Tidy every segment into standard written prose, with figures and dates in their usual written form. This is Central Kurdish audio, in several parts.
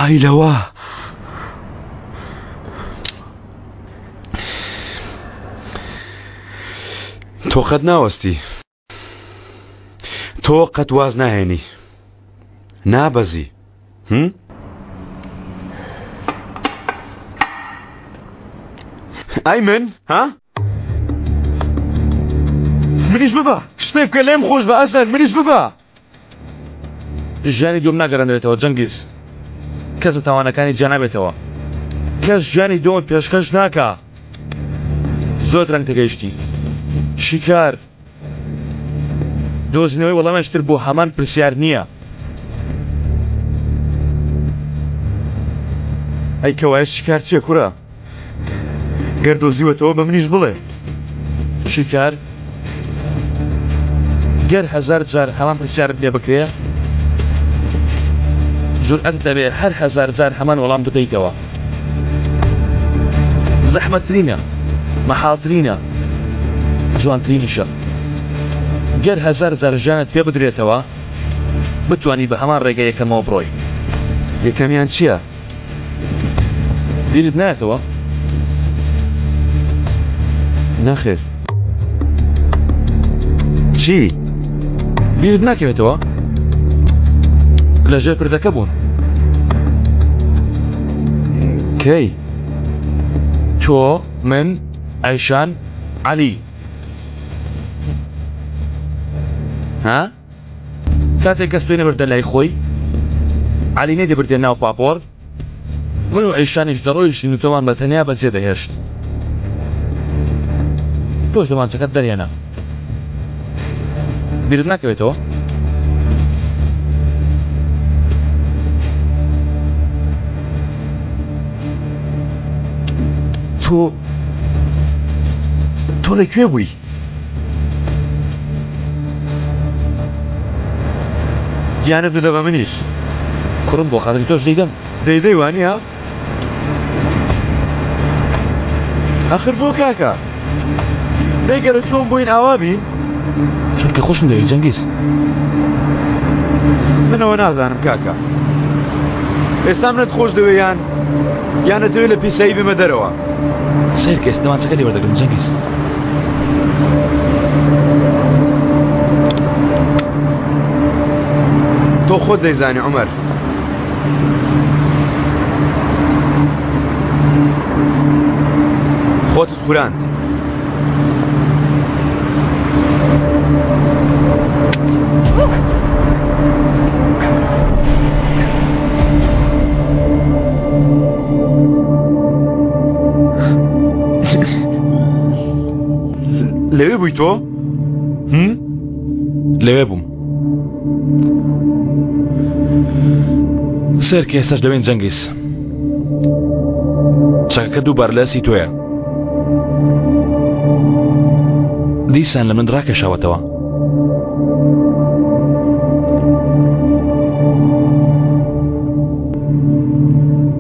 ئای لەوە. تۆ قەت ناوەستی. تۆ قەت واز ناهێنی. نابەزی. هم؟ ئای من ها؟ منیش ببە شتێک بکە لێم خۆش بە ئەسەر منیش ببە. ژیانی دووەم ناگەڕێنرێتەوە جەنگیز، کەس لە تاوانەکانی جیا نابێتەوە، کەس ژیانی دووەمت پێشکەش ناکا. زۆر درەنگ تێگەیشتی شیکار، دۆزینەوەی وەڵامێکی تر بۆ هەمان پرسیار نییە. ئەی کەوایە شیکار چییە کوڕە؟ گەر دۆزیوەتەوە بە منیش بڵێ. شیکار، گەر هەزار جار هەمان پرسیارت لێ بکرێ، جورئەتت دەبێ هەر هەزار جار هەمان وەڵام بدەیتەوە. زەحمەتترینە، مەحاڵترینە، جوانترینیشە. گەر هەزار جار ژیانت پێ بدرێتەوە، بتوانی بە هەمان ڕێگە یەکەمەوە بڕۆی. یەکەمیان چییە؟ بیرت نایەتەوە؟ نەخێر. چی؟ بیرت ناکەوێتەوە؟ لەژێر پردەکە بوون. کەی؟ تۆ، من، ئەیشان، عەلی. ها؟ کاتێک کەس تۆی نەبردە لای خۆی، عەلی نەیدەبردە ناو پاپۆڕ، من و ئەیشانیش دەڕۆیشتین و تۆمان بە تەنیا بەجێ دەهێشت. تۆش دەمانچەکەت دەرهێنا. بیرت ناکەوێتەوە؟ تۆ تۆ لە کوێ بووی؟ گیانت بدە بە منیش. کوڕم بۆ خاتری تۆش دەیدەم. دەیدەی وانییە؟ ئەخر بۆ کاکە؟ دەی گەرە چۆن بووین ئاوا بین؟ چونکە خۆشم دەوێی جەنگیز. من ئەوە نازانم کاکە. ئێستا منت خۆش دەوێ یان یان ئەتەوێ لە پیسایی بمە دەرەوە؟ سەیرکە ئێستا دەمانچەکە لێ وەردەگرم جەنگیز. تۆ خۆت دەیزانی عومەر. خۆتت خوراند. لەوێ بووی تۆ؟ لەوێ بووم. سەیرکە ئێستاش دەوێن جەنگیز. چەکەکە دووبارە لە دەستی تۆیە. دیسان لە من ڕاکێشاوەتەوە.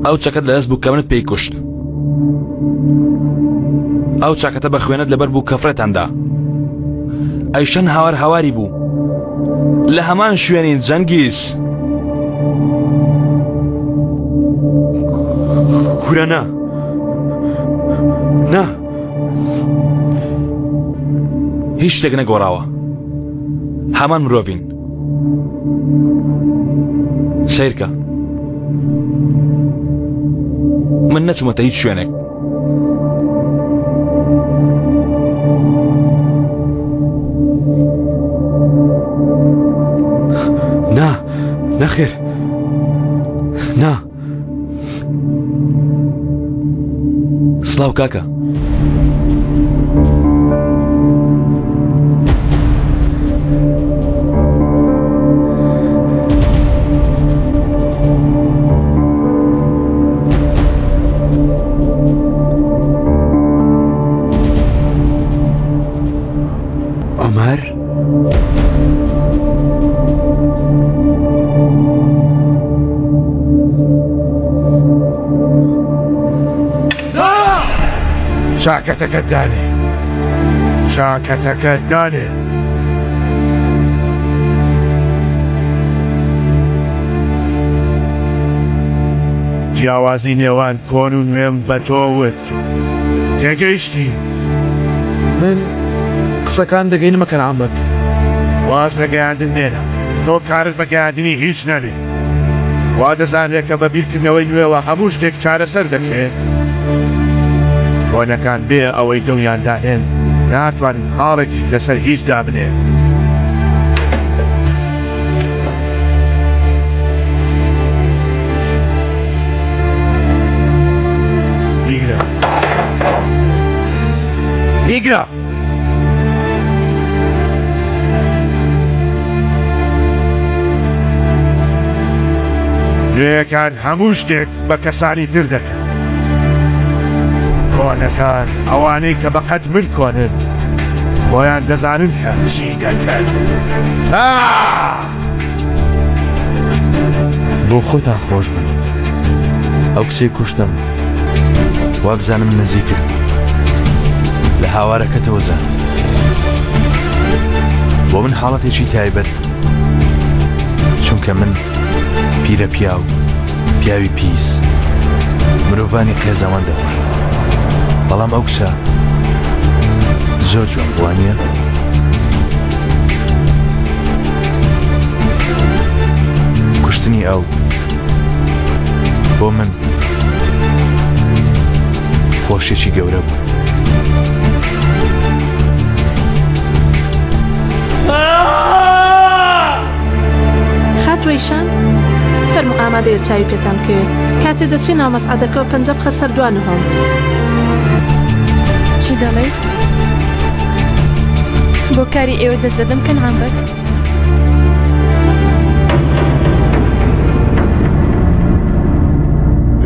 ئەو چەکەت لە دەست بوو کە منت پێی کوشت. ئەو چاکەتە بە خوێنت لەبەر بوو کە فڕێتاندا. ئەیشەن هاوار هاواری بوو. لە هەمان شوێنین جەنگیز. کورە نا نا هیچ شتێک نەگۆڕاوە هەمان مرۆڤین سیرکە من نەچوومەتە هیچ شوێنێک نا نەخێر نا سڵاو کاکە. عومەر؟ چاکەتەکەت دانێ چاکەتەکەت دانێ. جیاوازی نێوان کۆن و نوێم بە تۆ وت. تێگەیشتی؟ من قسەکان دەگەینمە کەنعان بەگ. واز لە گەیاندن بێنە. تۆ کارت بە گەیاندنی هیچ نەبێ. وا دەزانرێ کە بە بیرکردنەوەی نوێوە هەموو شتێک چارەسەر دەکرێت. کۆنەکان بێ ئەوەی دڵیان دانێن ناتوانن خاڵێکیش لەسەر هیچ دابنێن. بیگرە. بیگرە! نوێیەکان هەموو شتێک بە کەسانی تر دەکەن. کۆنەکان ئەوانەی کە بەقەد من کۆنن خۆیان دەزانن کە چی دەکەن. بۆ خۆتان خۆش بن. ئەو کچەی کوشتم وابزانم نزیکت بوو. لە هاوارەکەتەوە زانم. بۆ من حاڵەتێکی تایبەت بوو. چونکە من پیرە پیاو، پیاوی پیس، مرۆڤانی قێزەوەن دەکوژم. بەڵام ئەو کچە زۆر جوان بوو، وانییە؟ کوشتنی ئەو بۆ من خۆشیەکی گەورە بوو. خاتوو ئیشان فەرموو ئامادەیە چاوی پێتان بکەوێت کاتێ دەچی ناو مەسعەدەکەوە پەنجە بخە سەر دوا نهۆم. چی دەڵێی؟ بۆ کاری ئێوە دەست دەدەم کەنعان بەگ.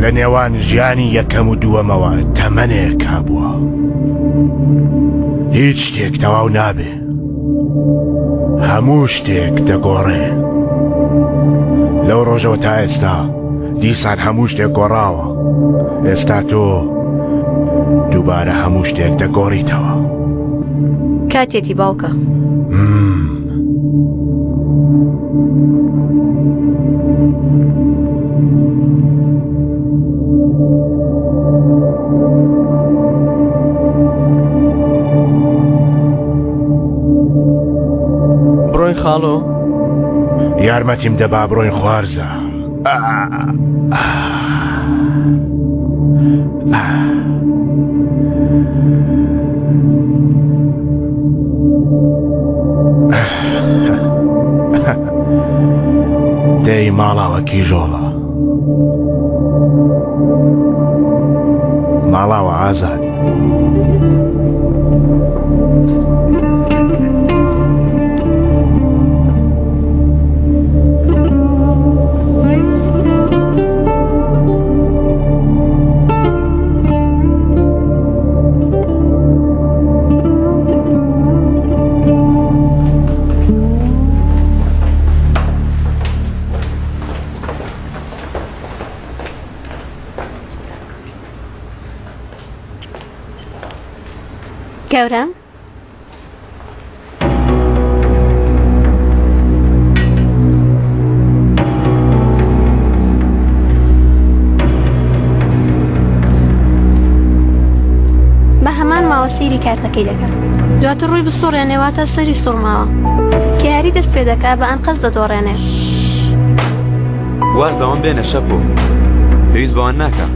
لە نێوان ژیانی یەکەم و دووەمەوە تەمەنێک هەبووە. هیچ شتێک تەواو نابێ. هەموو شتێک دەگۆڕێ. لەو ڕۆژەوە تا ئێستا دیسان هەموو شتێک گۆڕاوە. ئێستا تۆ دووبارە هەموو شتێک دەگۆڕیتەوە. کاتێتی باوکە. بڕۆین خاڵۆ؟ یارمەتیم دە با بڕۆین خوارزا. دەی ماڵاوە کیژۆڵە. ماڵاوە ئازاد. گەورەم بە هەمان ماوە سەیری کارتەکەی دەکا دواتر ڕووی بسوڕێنێ واتە سەری سوڕماوە کە یاری دەست پێ دەکا بە ئەنقەست دەدۆڕێنێ. واز لەوان بێنە شەپۆ پێویست بەوان ناکا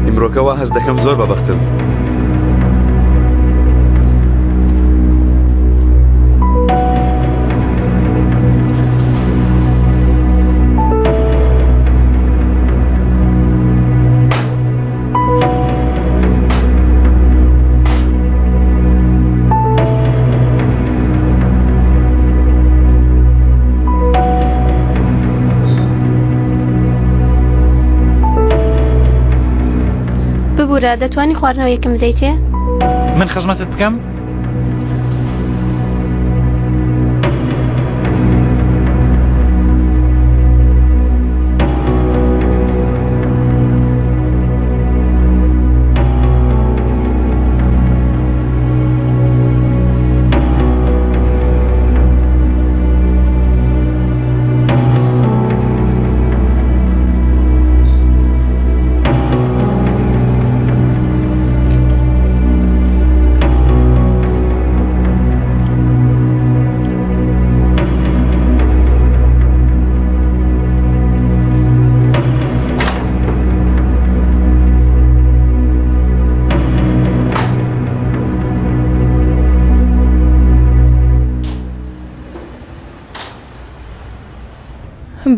ئیمڕۆکە وا هەست دەکەم زۆر بەبەختم. ببورە دەتوانی خواردنەوەیەکم بدەیتێ؟ من خزمەتت بکەم؟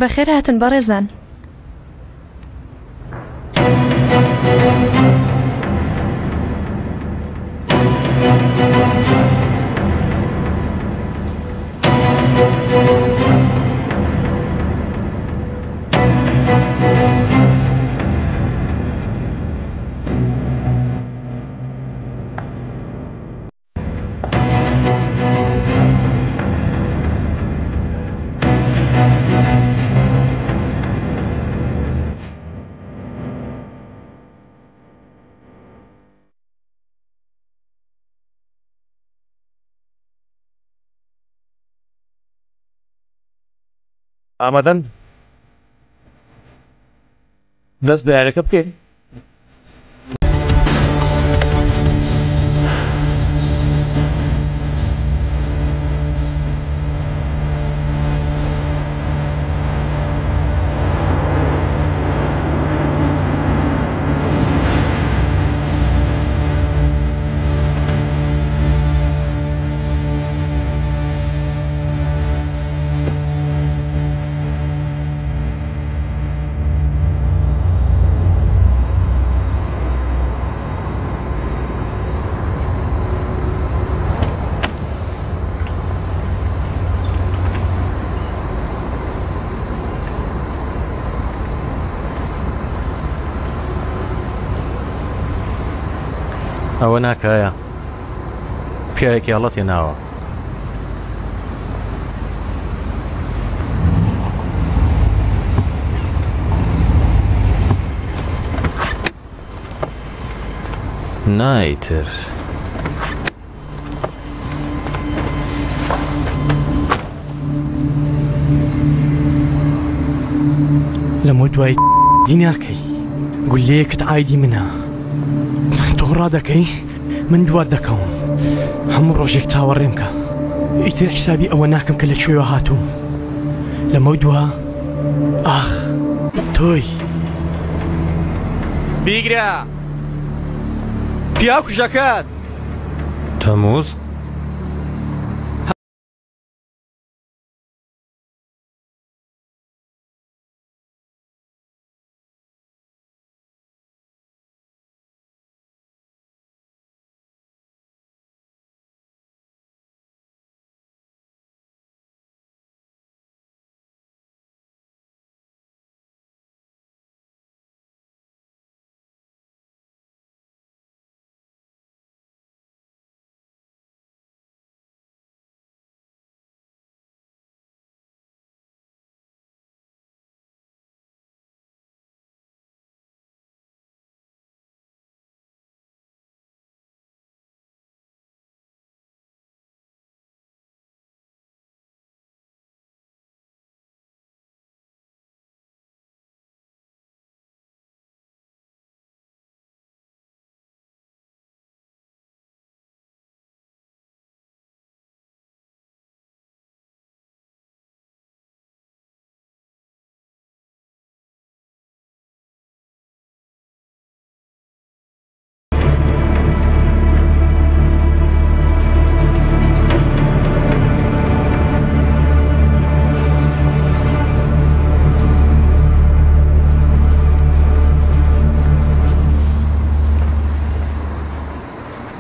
بەخێر هاتن بەڕێزان. ئامادەن دەست بە یاریەکە بکەین؟ ئەوە ناکایە پیاوێکی هەڵەت هێناوە. نایتر. لەمە دوای دی ناکەی گولەیەکت ئایدی منە تۆ ڕادەکەی من دوات دەکەوم هەموو ڕۆژێک چاوەڕێم کە ئیتر حیسابی ئەوە ناکەم کە لە کوێوە هاتووم لەمە دوا ئاخ تۆی بیگرە پیاو کوژەکەت تەموز؟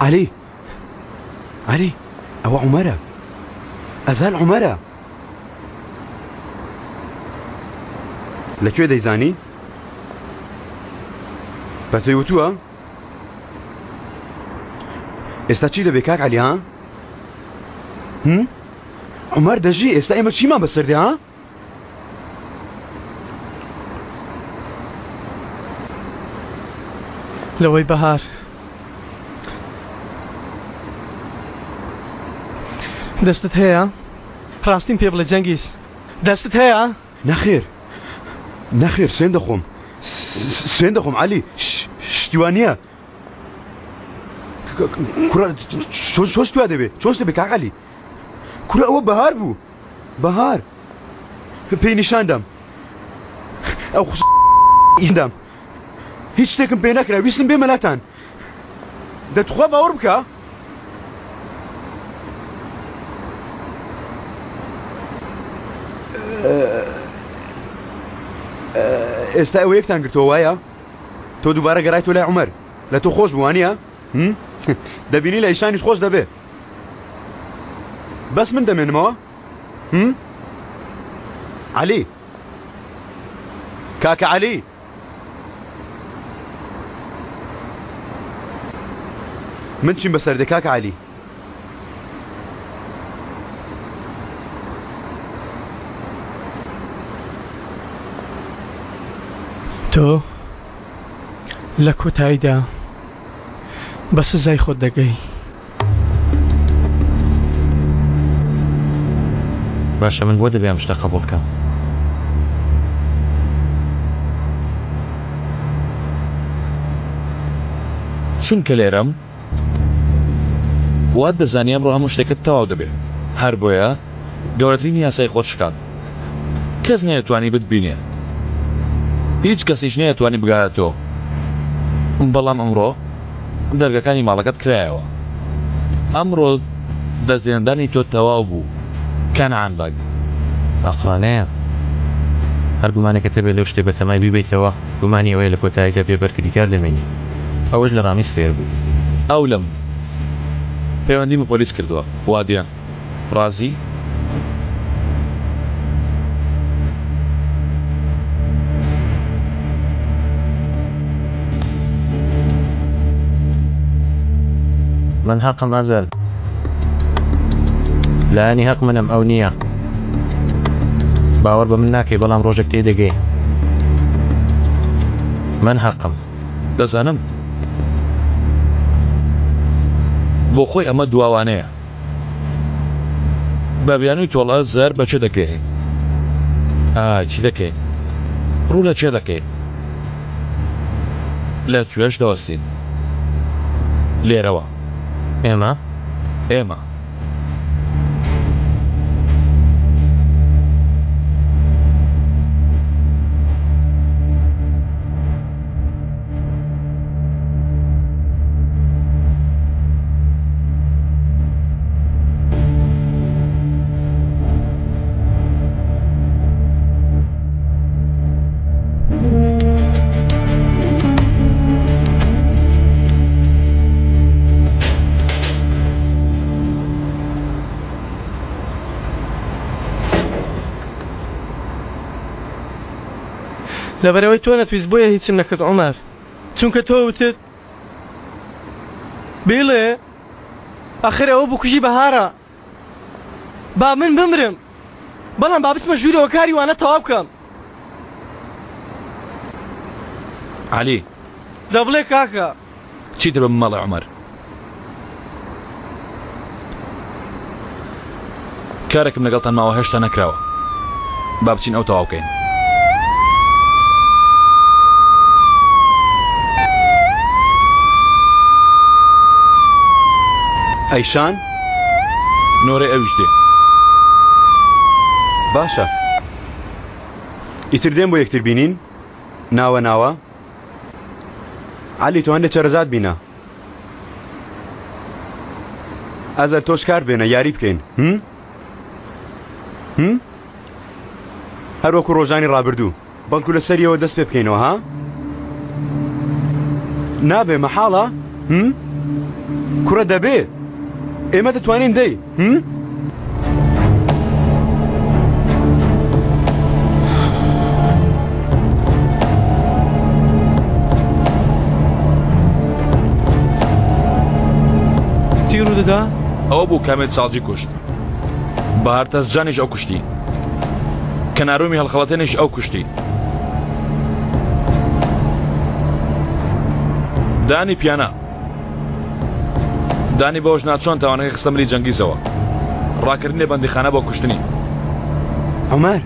عەلی عەلی ئەوە عومەرە ئەزال عومەرە لە کوێ دەیزانی؟ بە تۆی وتووە؟ ئێستا چی دەبێ کاک عەلی ها؟ هم؟ عومەر دەژی ئێستا ئێمە چیمان بەسەر دێ ها؟ لەوەی بەهار دەستت هەیە؟ ڕاستیم پێ بڵێ جەنگیز دەستت هەیە؟ نەخێر نەخێر سوێن دەخۆم سوێن دەخۆم عەلی شتی وا نییە کوڕە چۆن چۆن شتی وا دەبێ چۆن دەبێ کاک عەلی کوڕە ئەوە بەهار بوو بەهار پێی نیشاندام ئەو خوش دام هیچ شتێکم پێ نەکرا ویستم بێمە لاتان دەتخوا باوەڕ بکە ئێستا ئەوە یەکتان گرتەوە وایە؟ تۆ دووبارە گەڕایتەوە لای عومەر لە تۆ خۆش بوو وانییە؟ دەبینی لە ئیشانیش خۆش دەبێ. بەس من دەمێنمەوە؟ عەلی کاکە عەلی من چیم بەسەر دێ کاکە عەلی؟ تۆ لە کۆتاییدا بە سزای خۆت دەگەی. باشە من بۆ دەبێ ئەم شتە قبوڵ کەم؟ چونکە لێرەم وات دەزانی ئەمڕۆ هەموو شتێکت تەواو دەبێ هەر بۆیە گەورەترین یاسای خۆت شکاند کەس نەیەتوانی بتبینێ هیچ کەسیش نەیەتوانی بگاتە تۆ بەڵام ئەمڕۆ دەرگەکانی ماڵەکەت کرایەوە ئەمڕۆ دەستێنەدانی تۆ تەواو بوو کەنعان بەگ. ئەقڵانەیە هەر گومانێکت هەبێت لەو شتەی بەتەمای بیبەیتەوە، گومانی ئەوەیە لە کۆتاییدا بێ بەرگریکار دەمێنی. ئەوەش لە ڕامیز فێر بوو. ئەو لەم پەیوەندی بە پۆلیس کردووە. وادیە ڕازی؟ من هەقم ئەزەل. لایەنی هەق منم ئەو نییە. باوەڕ بە من ناکەی بەڵام ڕۆژێک تێدەگەی. من هەقم. دەزانم. بۆ خۆی ئەمە دواوانەیە. بە بیانووی تۆڵە زەر بە کێ دەکەین؟ ئا چی دەکەین؟ ڕوو لە کێ دەکەین؟ لە کوێش دەوەستین؟ لێرەوە. ئێمە؟ ئێمە. لەبەرئەوەی تۆ نەتویست بۆیە هیچم نەکرد عومەر چونکە تۆ وتت بیڵێ ئەخر ئەوە بکوژی بەهارە با من بمرم بەڵام با بچمە ژوورەوە کاری وانە تەواو بکەم. عەلی. دەبڵێ کاکە. چیتر بە من مەڵێ عومەر. کارێکم لەگەڵتان ماوە هێشتا نەکراوە. با بچین ئەو تەواو بکەین. ئەیشان؟ نۆرەی ئەویش دێ. باشە ئیتر دێن بۆ یەکتر بینین ناوە ناوە عەلی تۆ هەندێ چەرەزات بینە ئەزەر تۆش کار بێنە یاری بکەین هم؟ هم؟ هەر وەکو ڕۆژانی ڕابردوو بەڵکو لە سەریەوە دەست پێ بکەینەوە ها نابێ مەحاڵە هم؟ کوڕە دەبێ ئێمە دەتوانین دەی هم؟ چی ڕوودەدا؟ ئەوە بوو کامێت ساڵجی کوشت بەهار تەزجانیش ئەو کوشتی کەنارۆمی هەڵخەڵەتێنیش ئەو کوشتی دانی پیانە دانی بەوەش نا چۆن تاوانەکەی خستە ملی جەنگیزەوە ڕاکردنی بەندیخانە بۆ کوشتنی عومەر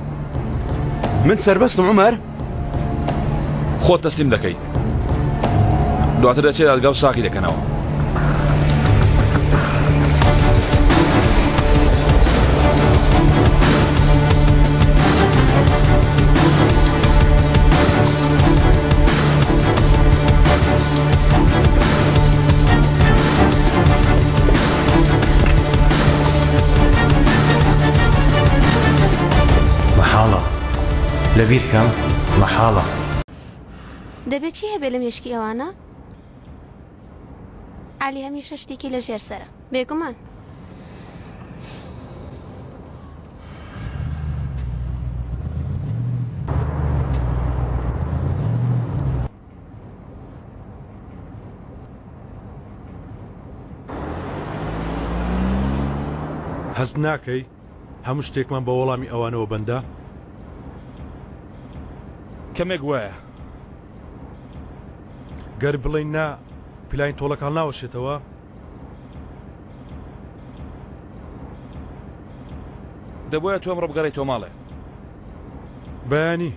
من سەربەستم عومەر خۆت تەسلیم دەکەی دواتر دەچێت دادگا و ساغی دەکەنەوە. مەحاڵە لەبیر کەم مەحاڵە. دەبێت چی هەبێ لە مێشکی ئەوانە؟ عەلی هەمیشە شتێکی لە ژێر سەرە. بێگومان. هەست ناکەی هەموو شتێکمان بە وەڵامی ئەوانەوە بەندە؟ کەمێک وایە. گەر بڵێین نا، پلانی تۆڵەکە هەڵناوەشێتەوە؟ دەبوایە تۆ ئەمڕۆ بگەڕێیتەوە ماڵێ. بەیانی،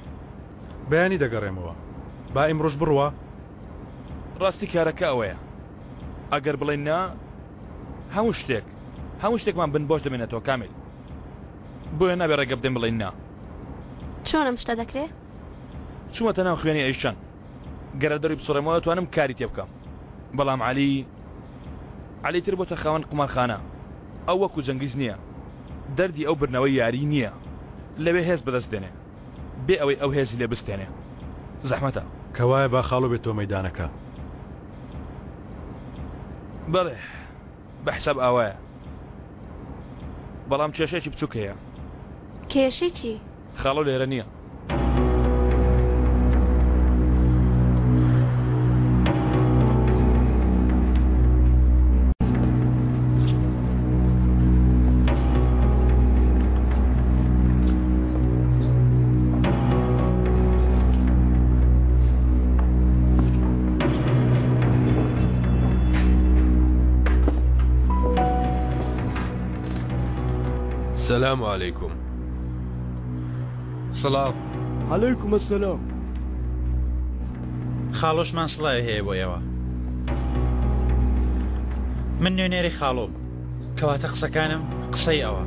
بەیانی دەگەڕێمەوە. با ئیمڕۆش بڕوا. ڕاستی کارەکە ئەوەیە. ئەگەر بڵێین نا، هەموو شتێک، هەموو شتێکمان بن بۆش دەمێنێتەوە کامیل. بۆیە نابێ ڕێگە بدەین بڵێین نا. چۆن ئەم شتە دەکرێ؟ چوومەتە ناو خوێنی ئەیشەن. گەر لە دەروی بسوڕێمەوە دەتوانم کاری تێ بکەم. بەڵام عەلی، عەلی تر بۆتە خاوەن قومارخانە. ئەو وەکو جەنگیز نییە. دەردی ئەو بردنەوەی یاری نییە. لەوێ هێز بەدەست دێنێ. بێ ئەوەی ئەو هێزی لێ بستێنێ. زەحمەتە. کەوایە با خاڵۆ بێتەوە مەیدانەکە. بەڵێ، بە حساب ئاوایە. بەڵام کێشەیەکی بچووک هەیە. کێشەی چی؟ خاڵۆ لێرە نییە. سلام علیکم سڵاو. علیکم السلام. خاڵۆشمان سڵاوی هەیە بۆ ئێوە. من نوێنەری خاڵۆم، کەواتە قسەکانم قسەی ئەوە.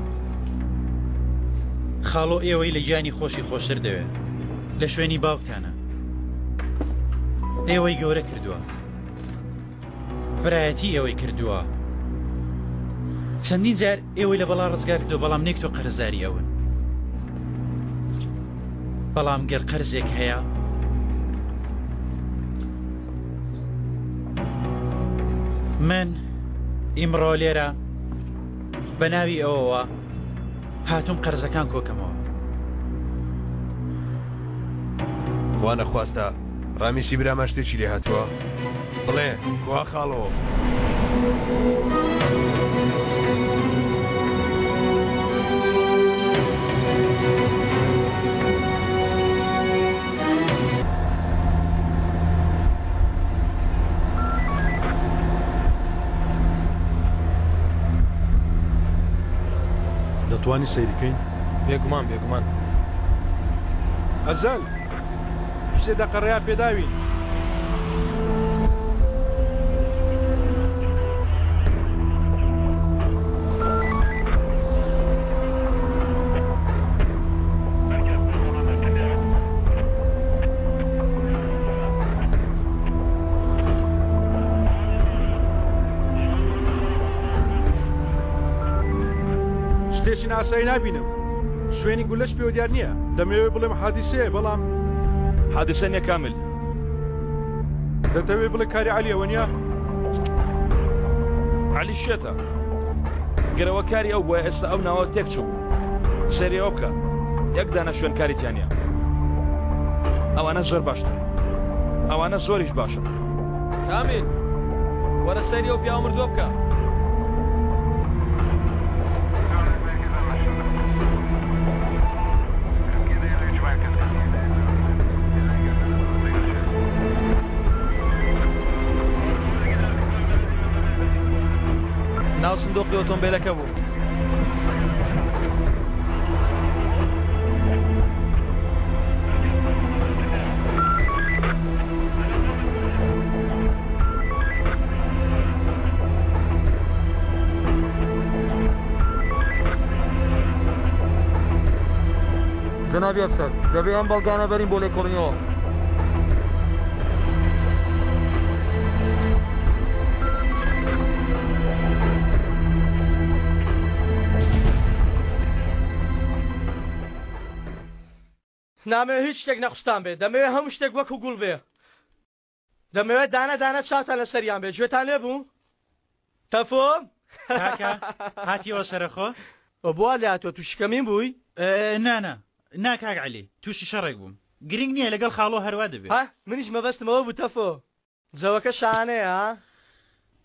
خاڵۆ ئێوەی لە گیانی خۆشی خۆشتر دەوێ. لە شوێنی باوکتانە. ئێوەی گەورە کردووە. برایەتی ئێوەی کردووە. چەندین جار ئێوەی لە بەڵا ڕزگار کردووە بەڵام نێک تۆ قەرزداری ئەون. بەڵام گەر قەرزێک هەیە من ئیمڕۆ لێرە بە ناوی ئەوەوە هاتووم قەرزەکان کۆکەمەوە. خوا نەخواستە ڕامیسی برامان شتێکی لێ هاتووە؟ بڵێ کوا خاڵۆ؟ دەتوانی سەیری کەین؟ بێگومان بێگومان. ئەزەل سێ دەقە ڕێیان پێداوین. شتێکی ناسایی نابینم شوێنی گولەش پێوە دیار نییە دەمەوێت بڵێم حادیسەیە بەڵام حادیسە نیە کامل دەتەوێت بڵێ کاری عەلیەوە نییە عەلی شێتە گەرەوە کاری ئەو بووە ئێستا ئەو ناوە تێک چوو سەیری ئەوە بکە یەک دانە شوێنکاری تیا نییە ئەوانە زۆر باشتر ئەوانە زۆریش باشن کامیل وەرە سەیری ئەو پیاوە مردووە بکە. ناو سندوقی ئۆتۆمبیلەکە بوو. جەنابی ئەفسەر دەبێ ئەم بەڵگانە بەرین بۆ لێکۆڵینەوە. نامەوێ هیچ شتێک نەخوستان بێ دەمەوێ هەموو شتێک وەکو گوڵ بێ. دەمەوێت دانە دانە چاوتان لەسەریان بێ گوێتان لێ بوو؟ تەفۆ کاکە هاتیەوە سەرەخۆ؟ ئۆ بۆ وا لێهاتووە تووشی کەمین بووی؟ نا نا نا کاک عەلی تووشی شەڕێک بووم گرنگ نییە لەگەڵ خاڵۆ هەروا دەبێ. ها منیش مەبەستم ئەوە بوو تەفۆ جەوەکە شانەیە ها؟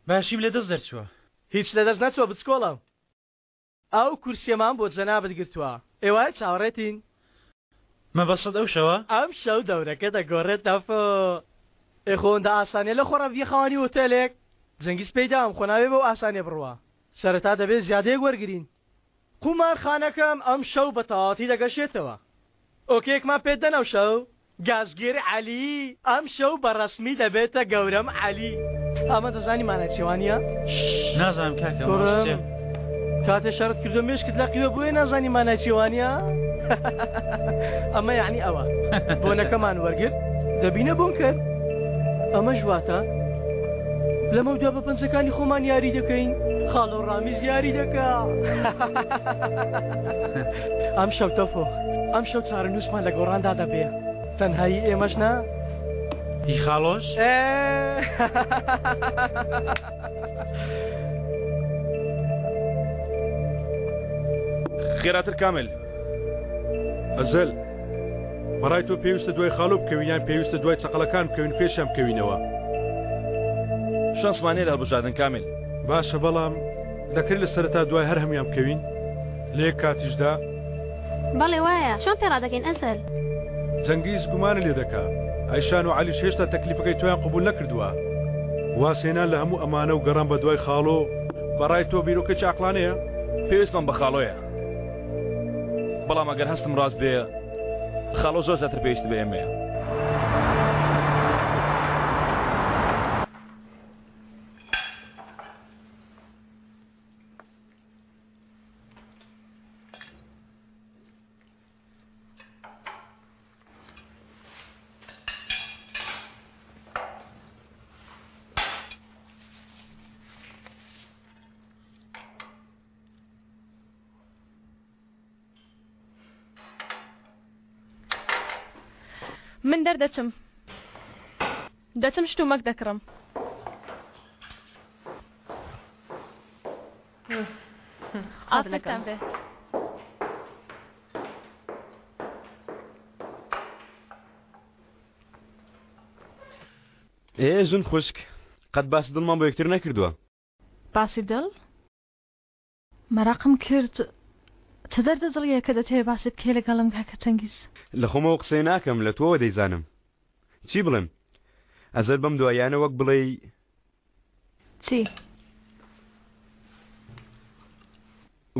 باشیم لە دەست دەرچووە. هیچ لە دەست نەچووە بچکۆڵە. ئەو کورسیەمان بۆ جەنابت گرتووە ئێوارە چاوەڕێتین. مەبەستت ئەو شەوە؟ ئەم شەو دەورەکە دەگۆڕێت تەفۆ. ئێ خۆ ئەوەندە ئاسانیە لە خۆڕا ببیە خاوەنی ئۆتێلێک؟ جەنگیز پێی داوم خۆ نابێ بەو ئاسانیە بڕوا. سەرەتا دەبێ زیادەیەک وەرگرین. قومارخانەکەم ئەم شەو بە تەواوەتی دەگەشێتەوە. ئۆکەیەکمان پێت دەن ئەو شەو؟ گازگر عەلی ئەم شەو بە ڕەسمی دەبێتە گەورەم عەلی. ئەمە دەزانی مانای چیە وانیە؟ نازانم کاکە مەبەست چیە؟ کاتێ شەڕت کردو مێشکت لەقیوە بۆیە نازانی مانای چیە وانیە؟ ئەمە یعنی ئەوە بۆنەکەمان وەرگرت دەبینە بۆنکەر ئەمەش واتە لەمەودا بە پەنجەکانی خۆمان یاری دەکەین خاڵۆ ڕامیز یاری دەکا ئەم شەو تەفۆ ئەم شەو چارەنووسمان لە گۆڕاندا دەبێ تەنهایی ئێمەش نا هی خاڵۆش خێراتر کامل ئەزەل بەڕای تۆ پێویستە دوای خاڵۆ بکەوین یان پێویستە دوای چەقەڵەکان بکەوین پێشیان بکەوینەوە شانسمان نیە لە هەڵبژاردن کامل. باشە بەڵام دەکرێت لە سەرەتا دوای هەر هەموویان بکەوین لە یەک کاتیشدا؟ بەڵێ وایە چۆن پێ ڕادەکەین ئەزەل؟ جەنگیز گومانت لێ دەکا ئەیشان و عەلیش هێشتا تەکلیفەکەی تۆیان قبوڵ نەکردووە وازهێنان لە هەموو ئەمانە و گەڕان بە دوای خاڵۆ بەڕای تۆ بیرۆکەیەکی عەقڵانەیە؟ پێویستمان بە خاڵۆیە بەڵام ئەگەر هەستم ڕاست بێ خاڵۆ زۆر زیاتر پێویستی بە ئێمەیە. من دەردەچم دەچم شتومەک دەکڕم. ئافرەتان بێ. ئێ ژن خوشک قەت باسی دڵمان بۆ یەکتر نەکردووە. باسی دڵ؟ مەراقم کرد چ دەردە دڵیەکە دەتەوێ باسی بکەی لەگەڵم کاکە چەنگیز؟ لە خۆمەوە قسەی ناکەم لە تۆوە دەیزانم چی بڵێم ئەزەر بەم دواییانە وەک بڵێی چی؟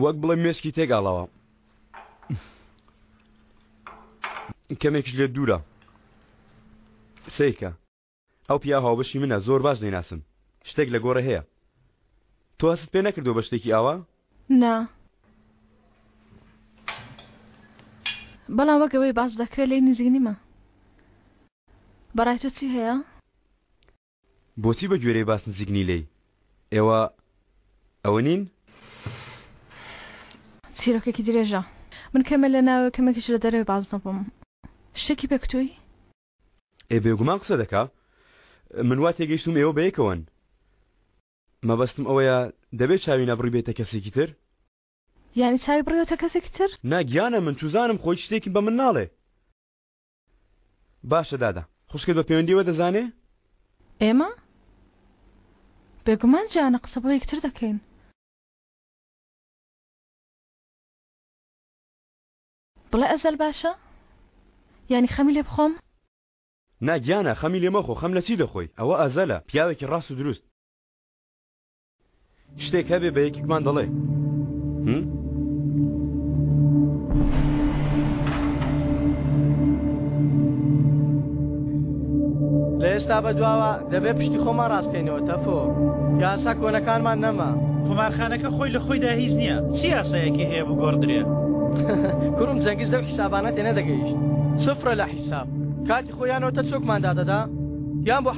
وەک بڵێ مێشکی تێک ئاڵاوە کەمێکیش لێت دوورە سەیرکە ئەو پیاو هاوبەشی منە زۆر باش دەیناسم شتێک لە گۆڕێ هەیە تۆ هەستت پێ نەکردووە بە شتێکی ئاوا؟ نا بەڵام وەک ئەوەی باس دەکرێت لێی نزیک نیمە بەڕای تۆ چی هەیە؟ بۆچی بە گوێرەی باس نزیک نی لێی؟ ئێوە ئەوە نین؟ چیرۆکێکی درێژە من کەمێ لە ناوێ کەمێکیش لە دەرەوەی بازنە بووم شتێکی پێ کوتووی؟ ئێ بێگومان قسە دەکا من وا تێگەیشتوم ئێوە بەیەکەوەن مەبەستم ئەوەیە دەبێت چاوی نەبڕی بێتە کەسێکی تر یعنی چاوی بڕیوەتە کەسێکی تر نا گیانە من چوزانم خۆی شتێکی بە من ناڵێ باشە دادا خوشکت بە پەیوەندیەوە دەزانێ ئێمە بێگومان جانە قسە بۆ یەکتر دەکەین بڵێ ئەزەل باشە؟ یانی خەمی لێ بخۆم؟ نا گیانە خەمی لێ مەخۆ خەم لە چی دەخۆی ئەوە ئەزەلە پیاوێکی ڕاست و دروست شتێک هەبێ بە یەکێکمان دەڵێ هم؟ لە ئێستا بە دواوە دەبێ پشتی خۆمان ڕاستکەینەوە تەفۆ یاسا کۆنەکانمان نەما. قومارخانەکە خۆی لە خۆیدا هیچ نییە چ یاسایەکی هەیە بگۆڕدرێ؟ کوڕم جەنگیز لەو حیسابانە تێنەدەگەیشت سفرە لە حیساب کاتی خۆی یان نۆتە چۆکمان دادەدا یان بۆ.